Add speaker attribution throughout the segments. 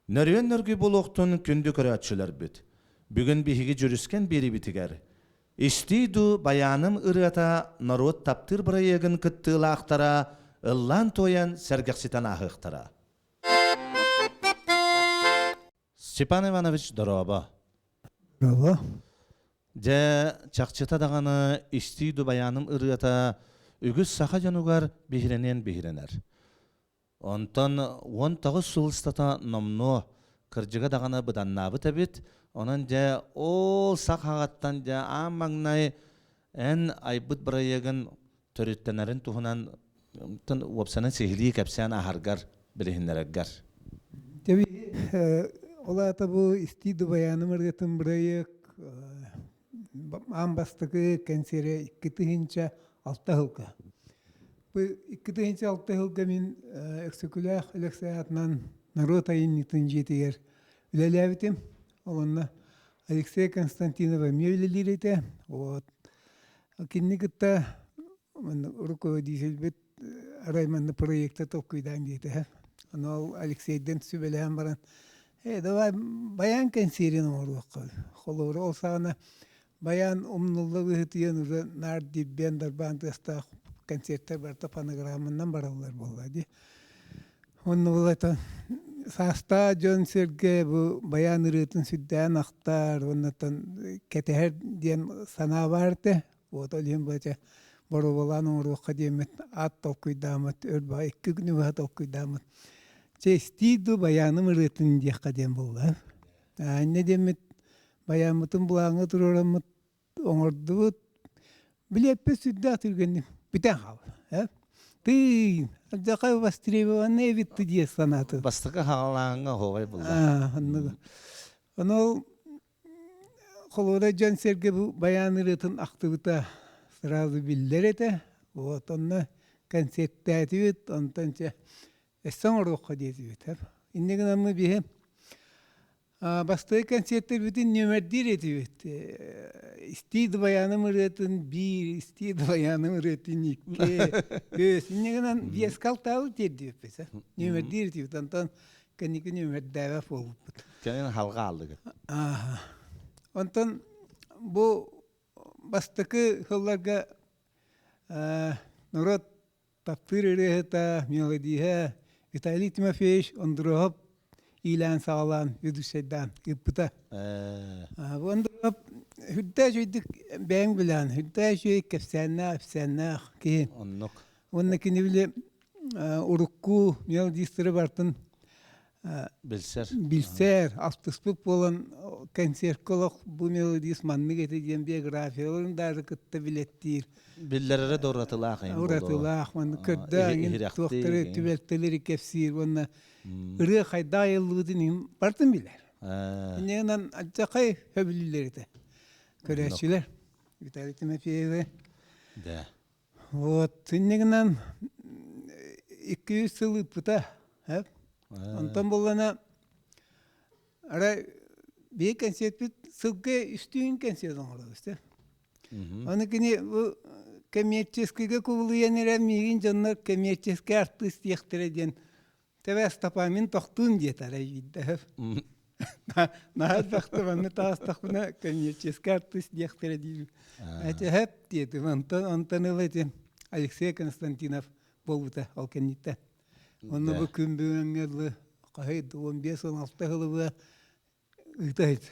Speaker 1: Нөрүөн нөргүй буолуохтун күндү көрөөччүлэрбит. Бүгүн биһиги дьүрүскэн биэрибитигэр Истии дуу байааным ырыата норуот таптыыр бырайыагын кыттыылаахтара ыллаан-туойан сэргэхситэн ааһыахтара. Степан Иванович дорообо.
Speaker 2: Дорообо.
Speaker 1: Дьэ, чахчыта даҕаны истии дубайааным ырыата үгүс саха дьонугар биһирэниэн биһирэнэр. Онтон 19 сыл устата номнуо кырдьыга даҕаны быданнаабыт эбит. Онон дьэ, ол сахаҕаттан дьэ аан маҥнай эн айбыт бырайыагын төрүттэнэрин туһунан уопсанан сиһилии кэпсээн аһаргар, билиһиннэрэргэр.
Speaker 2: Тэби ол аата бу истии дубайааным ырыатын бырайыак аан бастакы кэнсиэрэ 2006 сылга. Бу 2006 сылга мин Өксөкүлээх Өлөксөй аатынан норуот айымньытын дьиэтигэр үлэлээбитим. Ол онно Алексей Константинов эмиэ үлэлиир этэ. Вот. Кинини кытта руководительбит арай манна проекта толкуйдаан диэтэ. Ону ол Алексейден сүбэлэһэн баран, «Э, давай баян кэнсиэрин оҥоруохха». Холобура, ол саҕана баян умнулла быһыытыйан уже наар диббиэн дарбаан тыастаах концерттэр барыта фонограмманан бараллар буолла дии. Онно булата саастаах дьон-сэргэ бу байаан ырыатын сүрдээн ахтар уоннаттан кэтэһэр диэн санаа баар этэ. Вот ол иһин бача боруобалаан оҥоруохха диэммит аат толкуйдааммыт өр баҕа икки күнү быһа толкуйдааммыт чэстии дуу байааным ырыатын диэххэ диэн буолла. Инньэ диэммит байааммытын былааҥҥа туруораммыт оҥордубут. Билиэппит сүрдээх түргэнник бүтэн хаалла. Э? Тыый, алдьархай востребованный эбит дии санаатым.
Speaker 1: Бастакы хаҕалааһыҥҥа оһуобай булла.
Speaker 2: Оннук. Ону холобура дьон-сэргэ бу байаан ырыатын ахтыбыта сразу биллэр этэ. Вот онно концерттаатыбыт, онтон чэ өссө оҥоруохха диэтибит. Инньэ гынан биһи Бастакы концертэрбитин нүөмэрдиир этибит. Истии дыбайааным ырыатын биир, истии дыбайааным ырыатын икки, үс. Инньэ гынан биэскэ алтаабыт тиэрдибиппит. Нүөмэрдиир этибит. Онтон кэнники нүөмэрдээбэт буолбуппут.
Speaker 1: Кэнин халга ааллыгыт.
Speaker 2: Онтон бу бастакы сылларга норуот Таптыыр ырыаһыта, мелодиһа Виталий Тимофеевич Ондуруоһап иилээн-саҕалаан, ведущайдаан ыыппыта. Бу Ондуруоһап үрдээх үчүгэйдик бэйэҥ билэҕин, үрдээх үчүгэй кэпсээннээх, ипсээннээх киһи.
Speaker 1: Оннук.
Speaker 2: Уонна кини били урукку мелодистары барытын
Speaker 1: Билсэр.
Speaker 2: Билсэр, алтыспыт буолан концертка олох бу мелодист маннык этэ диэн биографияларын даары кытта билэттиир.
Speaker 1: Биллэрэрэ да уратылаах эҥин
Speaker 2: Уратылаах, маннык көрдөөн туохтары түбэлтэлэри кэпсиир уонна ырыа хайдах айыллыбытын иһин барытын билэр. Инньэ алдьархай сөбүлүүллэр этэ. Көрөөччүлэр Виталий Тимофеевы.
Speaker 1: Да.
Speaker 2: Вот, инньэ гынан 200 сыл ыыппыта. Онтон буллана арай биир концертпит сылга үстүүн концерт оҥоробут да. Аны кини бу коммерческийгэ кубулуйан эрэ миигин дьоннор коммерческий артыыс диэхтэрэ диэн Тэбэ Астапа мин тохтуун диэтэ арай биирдэ. Наһаа элбэхтэ манна таҕыстахпына коммерческий артыыс диэхтэрэ диир. Эчэһэп диэтим. Онтон онтон ыла ити Алексей Константинов буолбута ол кэнниттэн. Онно бу күн бүгүҥҥэ дылы хаһый 15 16 сылы ыыта иһит.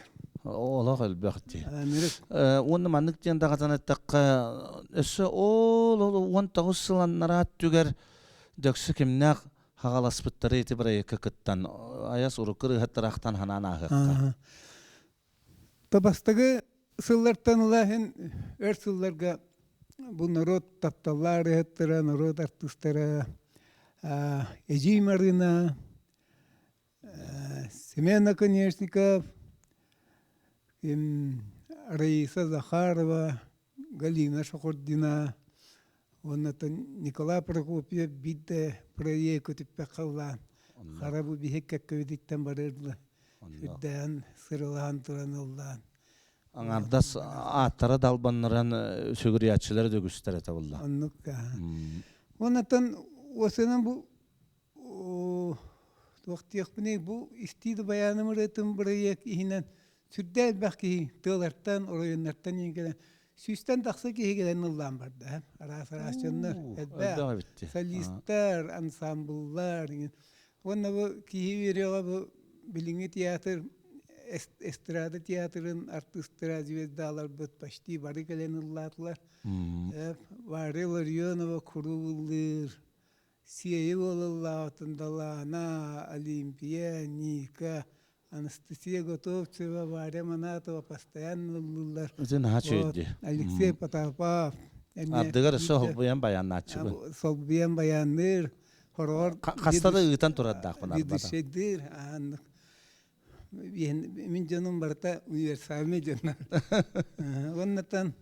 Speaker 1: Олох элбэх дии. Уонна маннык диэн даҕатан эттэххэ, өссө ол 19 сыл аннараа өттүгэр дөксө кимнээх хаҕаласпыттары ити бырайыакка кыттан айас урукку ырыаһыттараахтан ханаан ааһыахха.
Speaker 2: Бастакы сыллартан ыла иһин өр сылларга бу норуот тапталлаах ырыаһыттара, норуот артыыстара Эдьиий Марыына, Семен Наконечников, Раиса Захарова, Галина Шохурдина уонна Николай Прокопьев биир да проект көтүппэх халлаан хара бу биһик кэккэбититтэн барыырла үрдээн сырылаан туран ыллаан
Speaker 1: Аҥардас ааттара далбаннаран сүгүрүйээччилэр да үгүстэр этэ буолла.
Speaker 2: Оннук. Оннуттан уосынан бу. Туох диэхпиний, бу истии да баяным ырыатын бырайыак иһинэн сүрдээх элбэх киһи тыалартан, оройуоннартан иһин кэлэн сүүстэн тахса киһи кэлэн ыллаан барда. Араас-араас дьоннор элбэх. Солистар, ансамбллар. Уонна бу киһи үөрүөҕэ бу билиҥҥи театр эстрада театрын артыыстара звездаларбыт почти бары кэлэн ыллаатылар. Варя Ларионова куруук ыллыыр, Сиэйи уолаллаабытын Далаана, Олимпия, Ника, Анастасия Готовцева, Варя Манатова постоянно ыллыыллар.
Speaker 1: Ити наһаа үчүгэй
Speaker 2: Алексей Потапов
Speaker 1: Ардыгар өссө солбуйан баяннааччыбын.
Speaker 2: Солбуйан баянныыр. Хороҕор
Speaker 1: Хаста да ыытан турардаахпын арбата.
Speaker 2: Ведущайдыыр. Ааннык. Мин дьонум барыта универсальный дьоннор. Уоннатан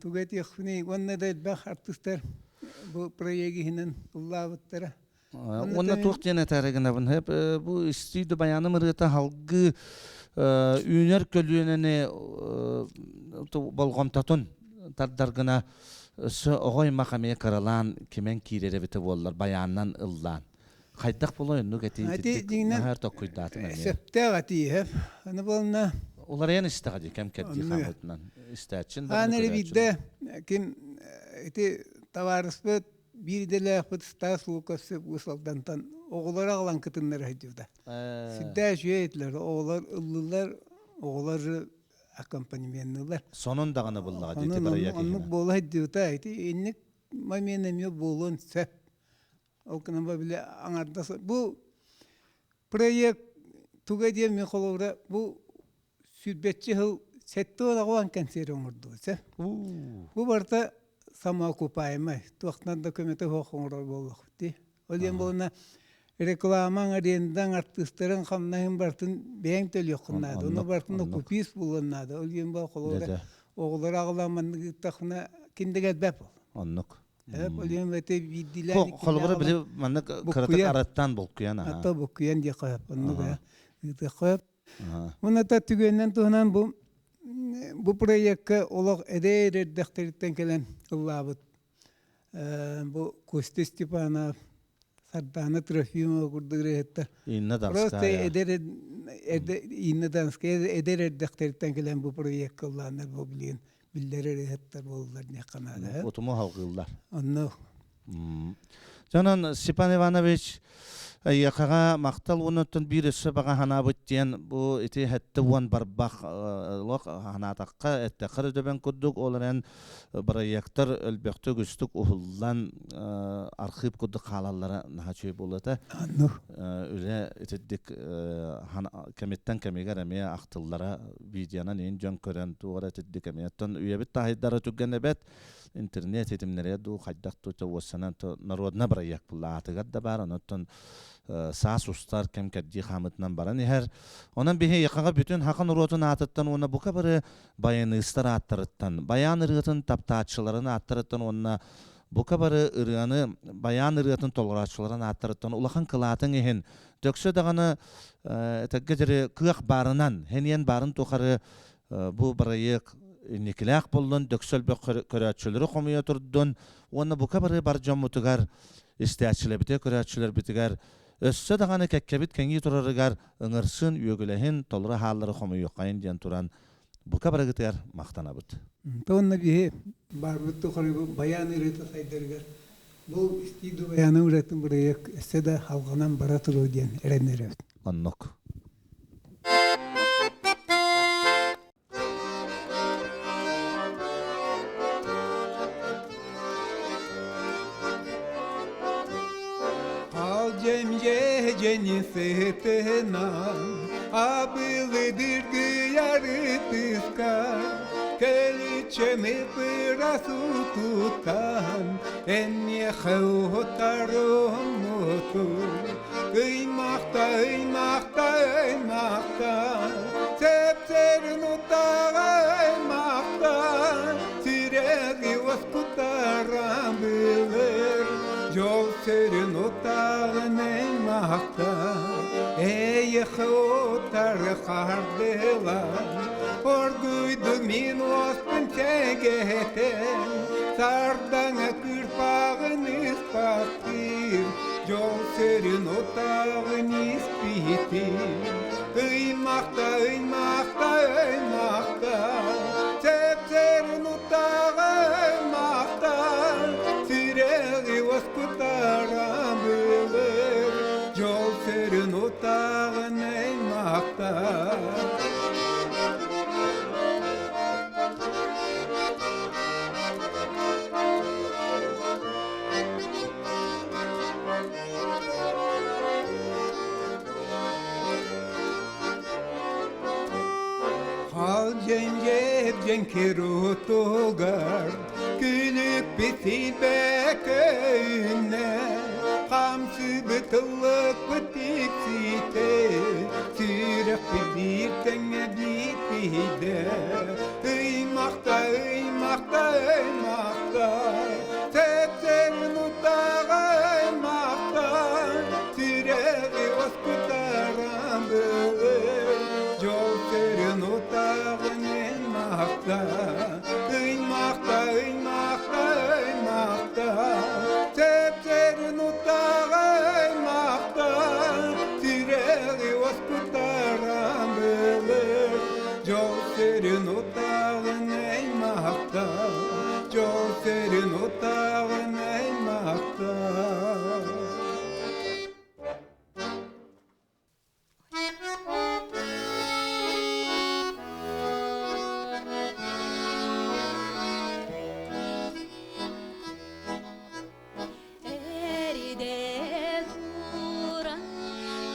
Speaker 2: Тугу этиэхпиний, уонна да элбэх артыыстар бу проект иһинэн ыллаабыттара.
Speaker 1: Уонна туох диэн этээри гынабын, бу истии баяным ырыата халгыы үүнэр көлүөнэни болҕомтотун тардар гына өссө оҕо аймах эмиэ кыралаан кимэн киирэр эбитэ буоллар баяанынан ыллаан. Хайдах буолуой оннук этии
Speaker 2: Ити дьиҥинэн
Speaker 1: наһаа токкуйдаатым эмиэ.
Speaker 2: Сөптөөх этии Аны буолна
Speaker 1: Уларыйан истэҕэ дии кэм кэрдии хаамыытынан истээчин
Speaker 2: Аан эрэ биирдэ ким ити табаарыспыт биир идэлээхпит Стас Луковцев Уус Алдантан оҕолору аҕалан кытыннара сылдьыбыта. Сүрдээх үчүгэй этилэр. Оҕолор ыллылар, оҕолор аккомпанеменныылар.
Speaker 1: Сонун даҕаны буллаҕа дии
Speaker 2: бырайыак Оннук буола сылдьыбыта. Ити инник момент эмиэ буолуон сөп. Ол гынан били аҥардас бу проект туга диэн мин холобура бу сүүрбэччэ сыл 78 кэнсиэри оҥордубут сэ. Бу барыта самоокупаемай, туохтан да көмөтө суох оҥорор буоллахпыт дии. Ол диэн буолна рекламаҥ, арендаҥ, артыыстарын хамнаһын барытын бэйэҥ төлүөххүн наада. Ону барытын окупист буолуон наада. Ол диэн буол холобура оҕолору аҕалан маннык ыыттаххына ким да кэлбэт буол.
Speaker 1: Оннук.
Speaker 2: Биирдиилээн
Speaker 1: Холобура били маннык кыратык араттаан булкуйан аха.
Speaker 2: Ата булкуйан диэххэ сөп. Оннук ыытыахха сөп. Уонна түгэнинэн туһунан бу бу проекка олох эдэр эрдэхтэриттэн кэлэн ыллаабыт бу Костя Степанов, Сардаана Трофимова курдук ырыаһыттар.
Speaker 1: Инна Донская.
Speaker 2: Просто эдэр Инна Донская эдэр эрдэхтэриттэн кэлэн бу проекка ыллааннар бу билигин биллэр ырыаһыттар буоллар диэххэ наада.
Speaker 1: Утуму халгыыллар.
Speaker 2: Онно.
Speaker 1: Дьонон Степан Иванович эйиэхэҕэ махтал уонуттан биир өссө баҕа санаабыт диэн бу ити 70 барбах лох санаатахха эттэххэ дөбөн курдук ол эрэн бырайыактар өлбөхтүк үгүстүк уһуллан архыып курдук хаалаллара наһаа үчүгэй буолуо этэ. Үлэ итирдик кэмиттэн кэмигэр эмиэ ахтыллара видеонан иин дьон көрөн туох эрэ итирдик эмиэ оттон үйэбит таһайдара түргэн эбэт интернет ситимнэрэ дуу хайдах дуу уоссанан народна бырайыак булла аатыгар да баар онон саас устар кэм кэрдии хаамытынан баран иһэр онон биһи якаҕа бүтүн хака норуотун аатыттан уонна бука бары баяныыстар ааттарыттан, байаан ырыатын таптааччыларын ааттарыттан уонна бука бары ырыаны байаан ырыатын толорооччуларын ааттарыттан улахан кылаатыҥ иһин дөксө даҕаны этэргэ диэри кыах баарынан, хэниэн баарын тухары бу бырайыак инникилээх буоллун, дөксө элбэх көрөөччүлэри хомуйа турдун уонна бука бары бар дьоммутугар, истээччилэрбитигэр, көрөөччүлэрбитигэр өссө даҕаны кэккэбит кэҥии турарыгар ыҥырсын, үөгүлэһин, толору хааллары хомуйуоххайын диэн туран бука барыгытыгар махтанабыт.
Speaker 2: Онно биһи баарбыт тухары бу баян ырыата сайдарыгар бу истии баяны ырыатын бырайыак өссө да халҕанан бара туруо диэн эрэнэрэбит.
Speaker 1: Оннук.
Speaker 2: Жени сытынан абылыдыргыярытыска кэличчэни пырасу тутан энниэхэ уһутаруммуту ыймахта ыймахта ыймахта сепсерин утаҕа ыймахта сүрэҕи уоскутара былыр Дьол сирин утаҕын аймахта, эйиэхэ утары хардыылаан, оргуйду мин уоспун сэгэтэн, сардаҥа кыырпаҕын ыспахтыыр, Дьол сирин утаҕын испитим, Ыймахта, ыймахта, ыймахта, Сэпсэрин утаҕа ыймахта, Сүрэҕи уоскутара былыр, Дьол сирин утаҕын ыймахта. Хал дьэҥкир утугар күлүкпүт силбэккэ хамсыыбыт ыллыкпыт тиксиитэ сүрэхпит биир тэҥҥэ биир тиийдэ ыймахта ыймахта ыймахта Тэптэрин утаҕа аймахта сүрэҕи уоскутаран былыр дьол сирин утаҕын ыймахта ыймахта ыймахта ыймахта Тэптэрин утаҕа аймахта сүрэҕи уоскутаран былыр дьол сирин утаҕын ыймахта Дьол сирин утаҕын аймахта.
Speaker 3: Эрдэ туран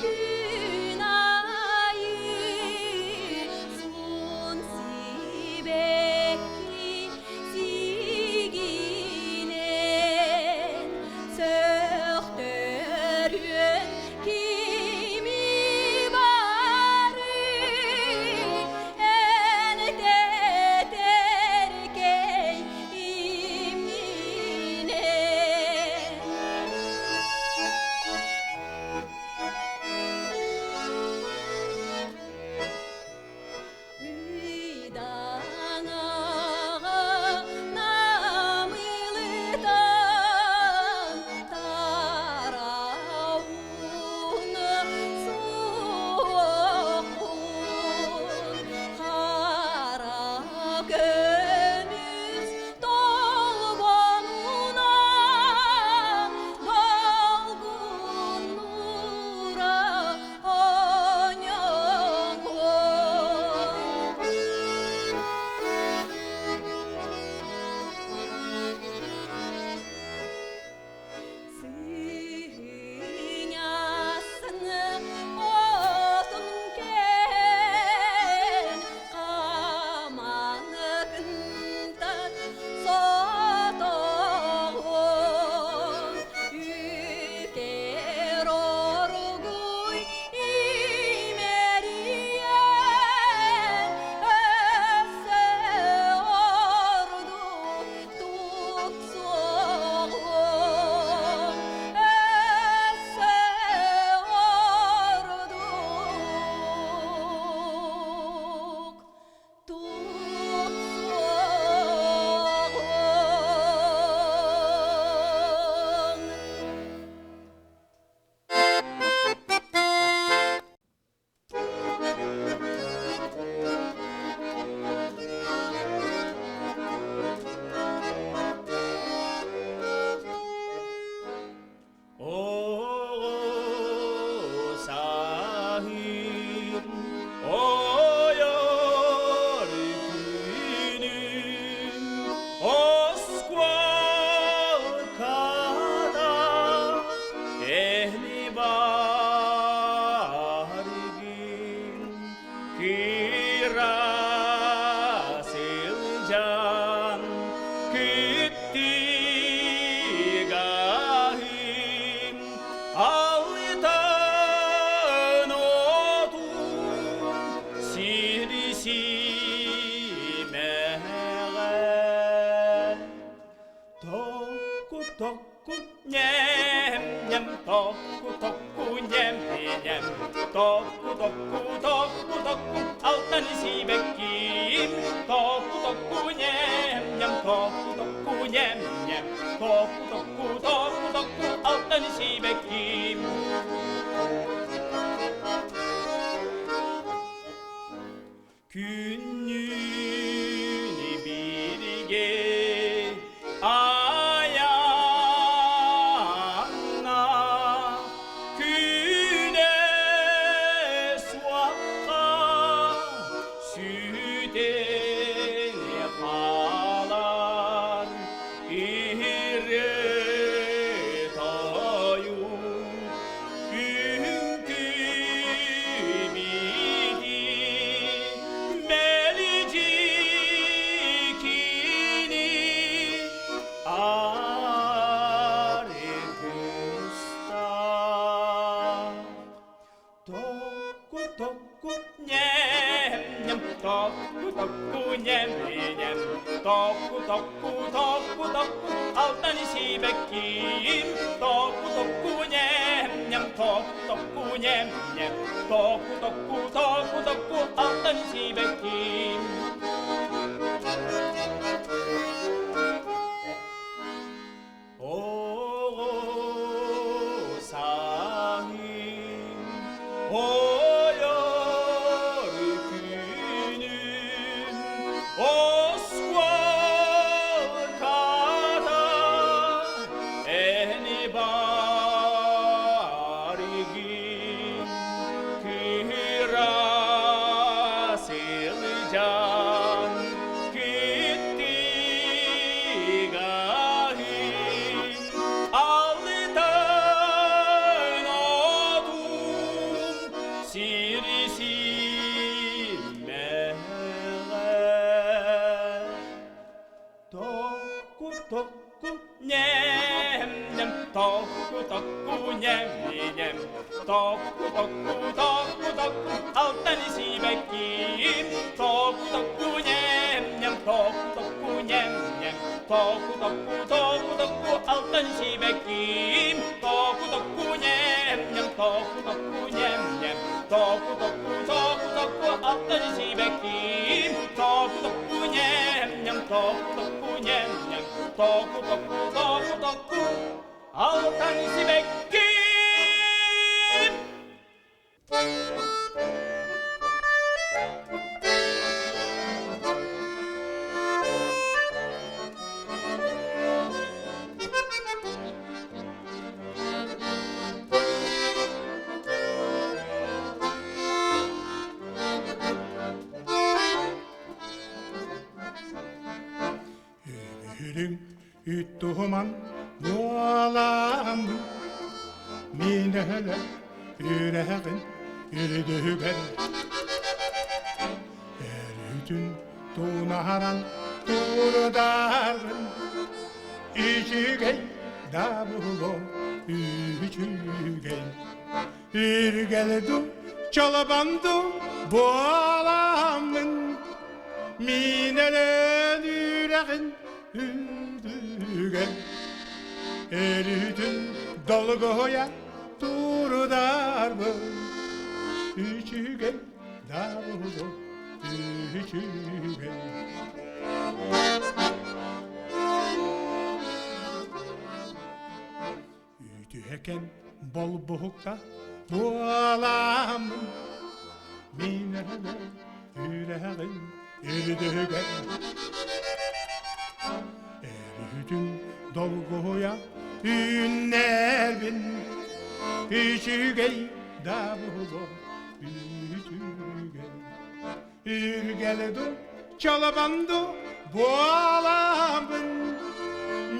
Speaker 3: күн айы суон сибэкки сигинэн сөхтөрүөн кими бары эн тэтэркэй имнинэн. Ыйдаҥаҕа намылытан тарауны суохпун хара көмүс толбонунан долгуннура оонньоҥ. Сыҥасын отун кээн хамаҥыкынтан сотоҕун үкэр оргуй имэрийэн өссө ордук тупсуоҕун өссө ордук тупсуоҕун.
Speaker 4: Оҕо сааһым ойор күнүм оскуолкада эһни баргын кыра сылдьан кыттыгаһым алтан отун сири симэҕэ Tokku tokku nem nem tokku tokku nem nem tokku tokku tokku tokku алтан сибэкким tokku tokku nem nem tokku tokku nem nem tokku tokku tokku tokku алтан сибэкким. Токку токку ньэм ньэм Токку токку токку токку Алтан сибэккиим Токку токку ньэм ньэм Токку токку ньэм ньэм Токку токку токку токку Алтан сибэккиим Оҕо сааһым ойор күнүм оскуолката эн барыгын кыра сылдьан Кыттыгаһын алтан отун сири симмэҕэ Токку токку ньэм-ньэм токку токку ньэм-ньэм токку токку токку токку алтан сибэккиим токку токку ньэм-ньэм токку токку ньэм-ньэм токку токку токку токку алтан сибэккиим токку токку ньэм-ньэм токку токку ньэм-ньэм токку токку токку токку алтан сибэккиим токку токку ньэм-ньэм токку токку ньэм-ньэм токку токку токку токку алтан сибэккиим.
Speaker 5: Үрүҥ үттуһуман буолааммын мин өһөлө үрэҕин үрдүгэр өрүтүн тунаһаран турдарбын үчүгэй да буолуо үчүгэй үргэл ду чолобон ду буоламмын мин өлөн үрэҕин үрдүгэр өрүтүн долгуйа турдарбын үчүгэй да буолуо үчүгэй. Үтүөкэн болбуһукта буоламмын мин эһэлэр үрэҕин үрдүгэр Өрүтүн долгуйа үүннэрбин үчүгэй да буолуо үчүгэй Үргэл ду чолобон ду буоламмын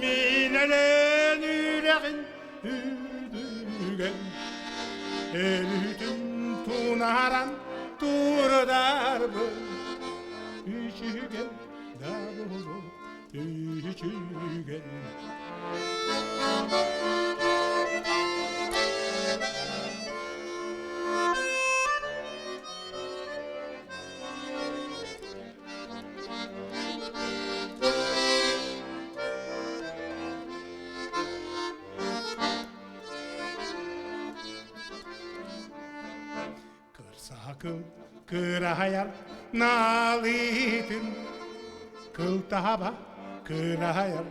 Speaker 5: мин өлөн үрэҕин үрдүгэр Өлүтүн тунааран турдарбын үчүгэй да буолуо үчүгэй. Кырсаакыл кыраһайар наалыытын, кылтаһаба кыраһайар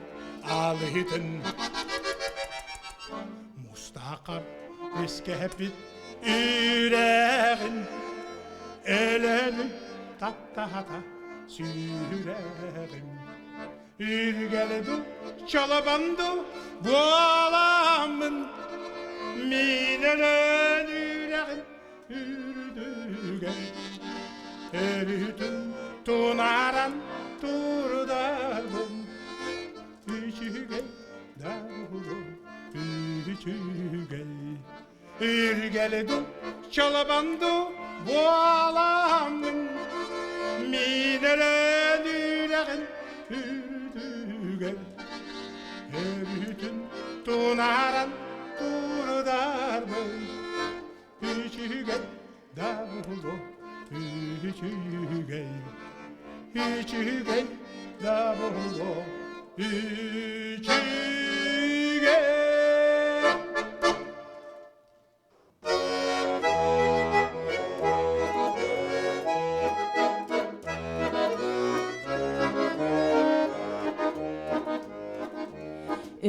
Speaker 5: аалыытын. Мустаахар үскэһэппит үрэҕин өлөнү таптаһата сүүрэҕин. Үргэли ду, чолобон ду буоламмын мин өлөн үрэҕин үрдүгэр өрүтүн тунааран турдарбын үчүгэй да буолуо үчүгэй. Үргэли ду, чолобон ду буоламмын мин өлөн үрэҕин үрдүгэр өрүтүн тунааран турдарбын үчүгэй да буолуо. Үчүгэй, үчүгэй да буолуо, үчүгэй.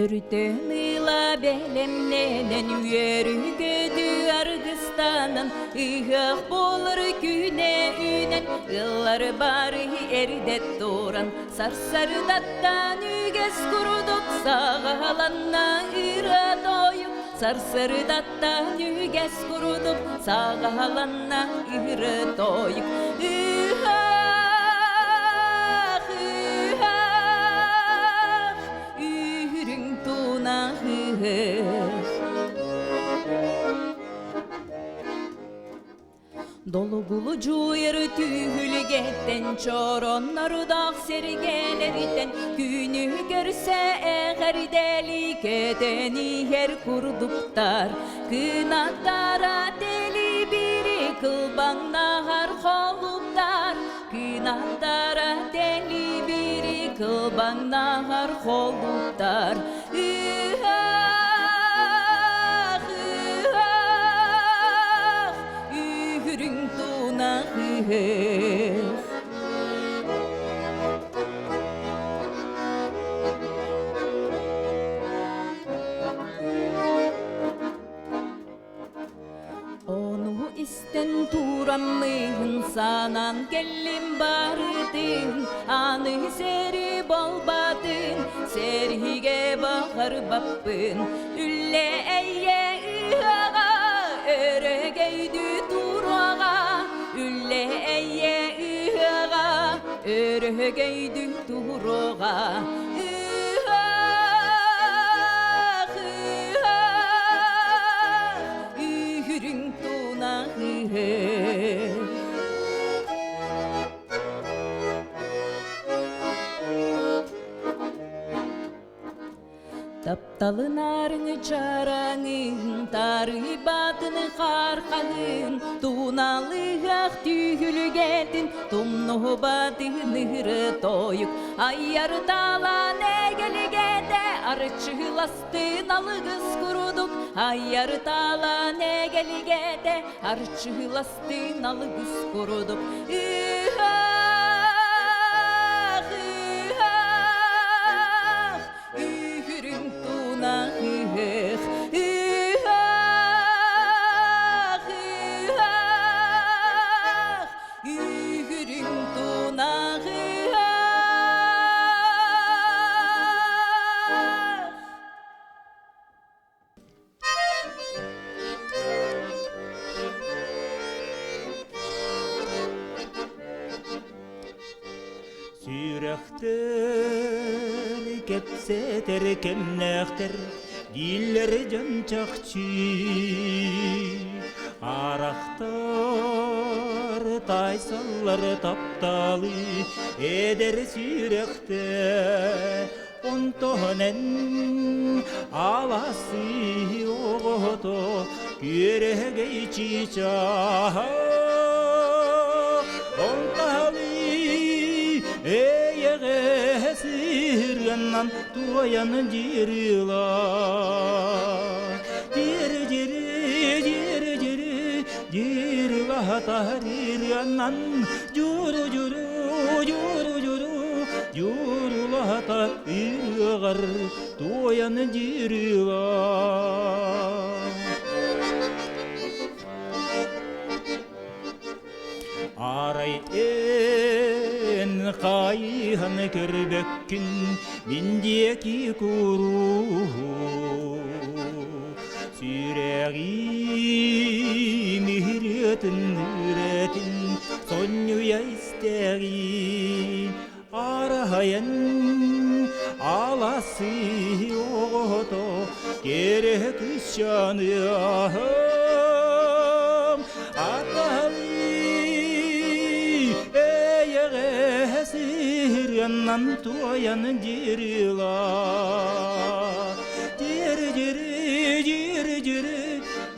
Speaker 3: Өрүтэн ыла бэлэмнэнэн үөрүү-көтүү аргыстанан ыһыах буолар күнэ үүнэн ыаллар бары эрдэ туран сарсырдаттан үгэс курдук саҕаланна ырыа тойук сарсырдаттан үгэс курдук саҕаланна ырыа тойук ыһыах ыһыах Үрүҥ тунаһыах Долугулу дьуйар түһүлгэттэн чороннордоох сэргэлэриттэн күнү көрсө эҕэрдэли кэтэн иһэр курдуктар кынаттара тэлибири кылбаҥнаһар холуптар Кынаттара тэлибири кылбаҥнаһар холуптар Ыһыах, ыһыах, үрүҥ тунах ыһыах. Ону истэн тураммын санаан кэллим барытын, аны сэри болбатын, сэрһигэ баҕарбаппын. Үллэ эйэ ыһыаҕа, өрөгөйдүү туруоҕа, үллэ эйэ ыһыаҕа, өрөгөйдүү туруоҕа. Ыһыах, ыһыах, үрүҥ тунах ыһыах. Тапталын арыҥы чараҥын, тарыйбатын хархаһын, туналыһах түһүлгэтин, тумнубатын ыры тойук, айар талан эгэлигэтэ, арчыластын алыгыс курдук, айар талан эгэлигэтэ, арчыластын алыгыс курдук. Ыһах, ыһах, Үһүрүҥ тунах ыһыах, ыһыах, ыһыах, үһүрүҥ тунах ыһыах.
Speaker 4: Сүрэхтэр кэпсэтэр кэмнээхтэр дииллэр дьон чахчы Арахтар тайсаллар тапталы эдэр сүрэхтэр Онтонен аласы оҕото күөрэгэй чыычаах Онтали эйэҕэ сыһырыаннан туойан дьирила Дир дири дир дири дирила таһырыаннан дьуру дьуру дьуру дьуру Дьурулата ырыаҕар туойан дьирила Арай эн хайыһан көрбөккүн мин диэки куруук Сүрэҕим иһирэтин үрэтин сонньуйа истэҕин Арахайан аласы оҕото кэрэ кысчаныаһым аталы эйэҕэ сыһырыаннан туойан дьирила дир дьири дьир дьири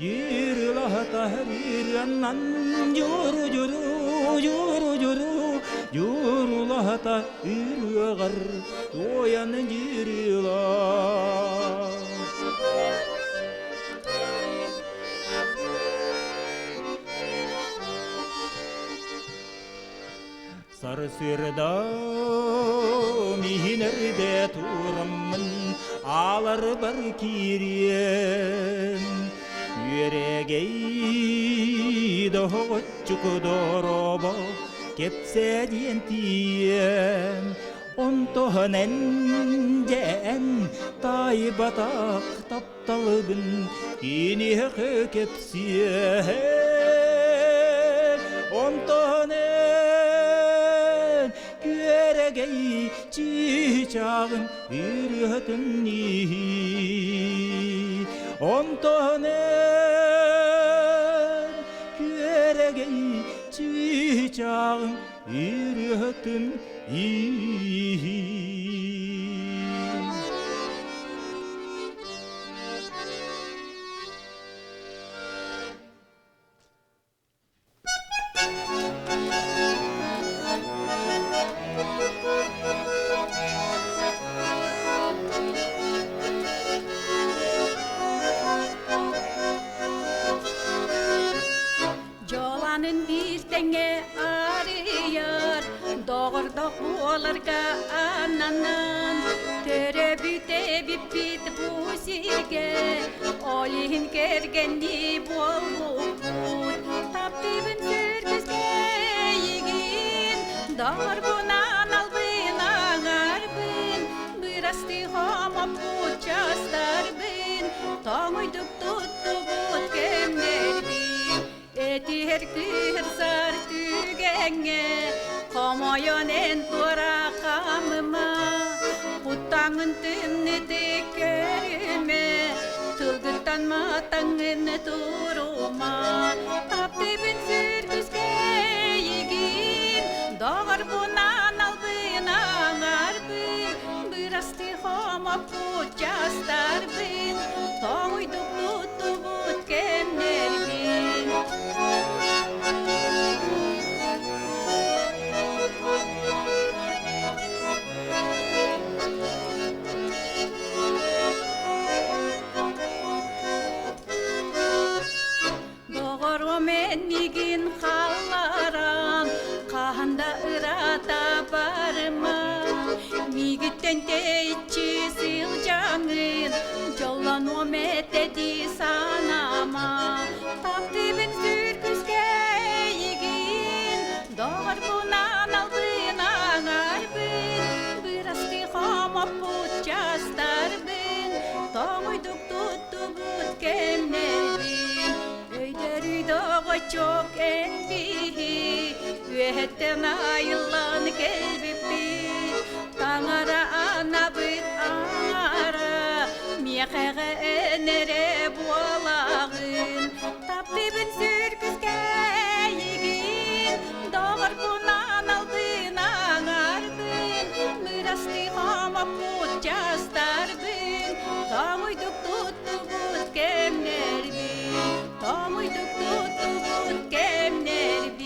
Speaker 4: дьирила таһырыаннан дьуру дьуру.
Speaker 6: дьуру дьуру дьурулаһата ырыаҕар туойан дьырыла. Сарсыарда миһинэрдэ тураммын ааларбар киириэм Үөрэгэй доһоҕоччук доробо кэпсээ диэн тиийэм Онтоһон эн дьээн таайбатах тапталыбын киниэхэ кэпсиэм Онтон эн күөрэгэй чыычааҕын ырыатын иһи Онтон эн күөрэгэй чыычааҕын ырыатын иһи
Speaker 3: Дьоланын биир тэҥҥэ арыйар, доҕордох буоларга ананан, төрөбүт эбиппит бу сиргэ, ол иһин кэргэннии буолбуппут. Таптыыбын сүргүскэ эйигин, доҕорбунан албын аҥарбын, бырастыы хомоппут частарбын, тоҥуйдук туттубут кэмнэрбин. Этиһэр кыырсар түгэҥҥэ хомойон эн туора хаамыма, куттаҥын тымнытык көрүмэ, тылгыттан матаҥын турума. Таптыыбын сүргүскэ эйигин, доҕорбунан албын аҥарбын, бырастыы хомоппут частарбын, тоҥуйдук туттубут кэмнэрбин. Доҕорум эннигин халларан, хаһан да ыраата барыма. Миигиттэн тэйиччи сылдьаҥын, дьоллонуом этэ дии санаама. Таптыыбын сүргүскэ эйигин, доҕорбунан албын аҥарбын, бырастыы хомоппут частарбын, тоҥуйдук туттубут кэмнэрбин. Өйдөрүй доҕоччуок эн биһи, үөһэттэн айыллан кэлбиппит, таҥара анабыт аҥара, миэхэҕэ эн эрэ буолаҕын. Таптыыбын сүргүскэ эйигин, доҕорбунан албын аҥарбын, бырастыы хомоппут частарбын, тоҥуйдук туттубут кэмнэрбин, тоҥуйдук туттубут кэмнэрбин.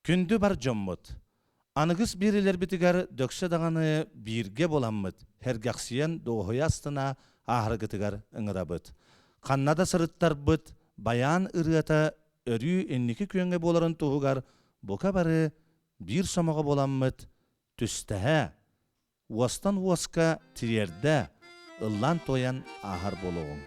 Speaker 1: Күндү бар дьоммут! Аныгыс биэриилэрбитигэр дөксө даҕаны бииргэ буоламмыт, сэргэхсийэн дуоһуйа астына ааһаргытыгар ыҥырабыт. Ханна да сырыттарбыт, байаан ырыата өрүү инники күөҥҥэ буоларын туһугар бука бары биир сомоҕо буоламмыт, түстэһэ, уостан уоска тириэрдэ, ыллаан-туойан ааһар буолуоҕуҥ.